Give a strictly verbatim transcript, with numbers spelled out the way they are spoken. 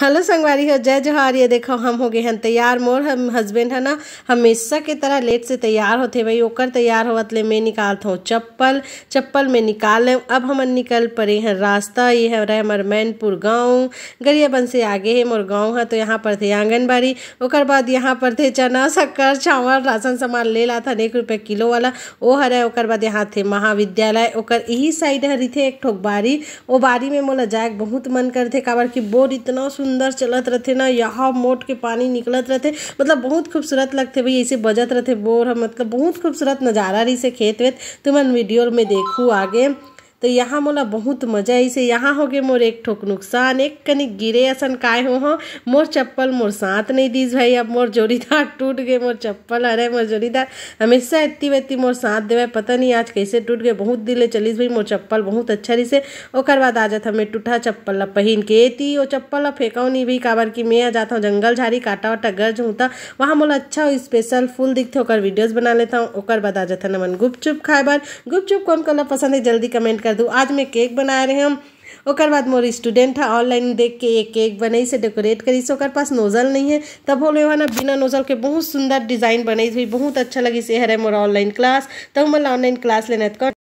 Hello संगवारी हो, जय जोहार। ये देखो, हम हो गए हैं तैयार। मोर हम हस्बैंड है ना, हमेशा के तरह लेट से तैयार होते भाई। ओकर तैयार होवत ले मैं निकालत हूँ चप्पल, चप्पल में निकाल ले। अब हमन निकल पड़े हैं रास्ता। ये है रहे हमर मैनपुर गाँव, गरियाबंद से आगे है मोर गाँव है। तो यहाँ पर थे आंगनबाड़ी, ओकर बाद यहाँ पर थे चना, शक्कर, चावल, राशन सामान ले लाथन एक रुपये किलो वाला, वो हरे। ओकर बाद यहाँ थे महाविद्यालय, ओकर यही साइड हरी थे एक ठोक बारी। ओ बारी में मोला जाए के बहुत मन करथे, काबर कि बोर इतना सुंदर चलत रथे ना, यहाँ मोट के पानी निकलत रथे, मतलब बहुत खूबसूरत लगथे भाई। ऐसे बजत रथे बोर ह, मतलब बहुत खूबसूरत नजारा रहिसे खेत वेत, तुमन वीडियो में देखू आगे। तो यहाँ मोला बहुत मजा आइसे। यहाँ हो गए मोर एक ठोक नुकसान, एक कनी गिरे असन काय हो हो, मोर चप्पल मोर साथ नहीं दीस भाई। अब मोर जोड़ीदार टूट गए, मोर चप्पल हरे, मोर जोड़ीदार हमेशा एत्ती वेत्ती मोर साथ देवे, पता नहीं आज कैसे टूट गए। बहुत दिन ले चलिस भाई मोर चप्पल, बहुत अच्छा रहिसे। ओकर बाद आ जात हमें टूटा चप्पल ला पहिन के एती, ओ चप्पल ला फेंकाओ नहीं भाई, काबर कि मैं आ जात हूँ जंगल झाड़ी काटा वाटा गरज हूँ, त वहाँ मोला अच्छा स्पेशल फूल दिखथे, ओकर वीडियोज बना लेता हूँ। ओकर बाद आ जात हन हमन गुपचुप खाए बर। गुपचुप कौन कौन ला पसंद है जल्दी कमेंट कर दू। आज मैं केक बनाए रहे हूँ, ओकर बाद मोर स्टूडेंट ह ऑनलाइन देख के एक केक बनई से डेकोरेट करिस। ओकर पास नोजल नहीं है, तब हो ले ना बिना नोजल के बहुत सुंदर डिजाइन बनई हुई, बहुत अच्छा लगिस। ये हरे मोर ऑनलाइन क्लास, तो हमन ऑनलाइन क्लास लेना त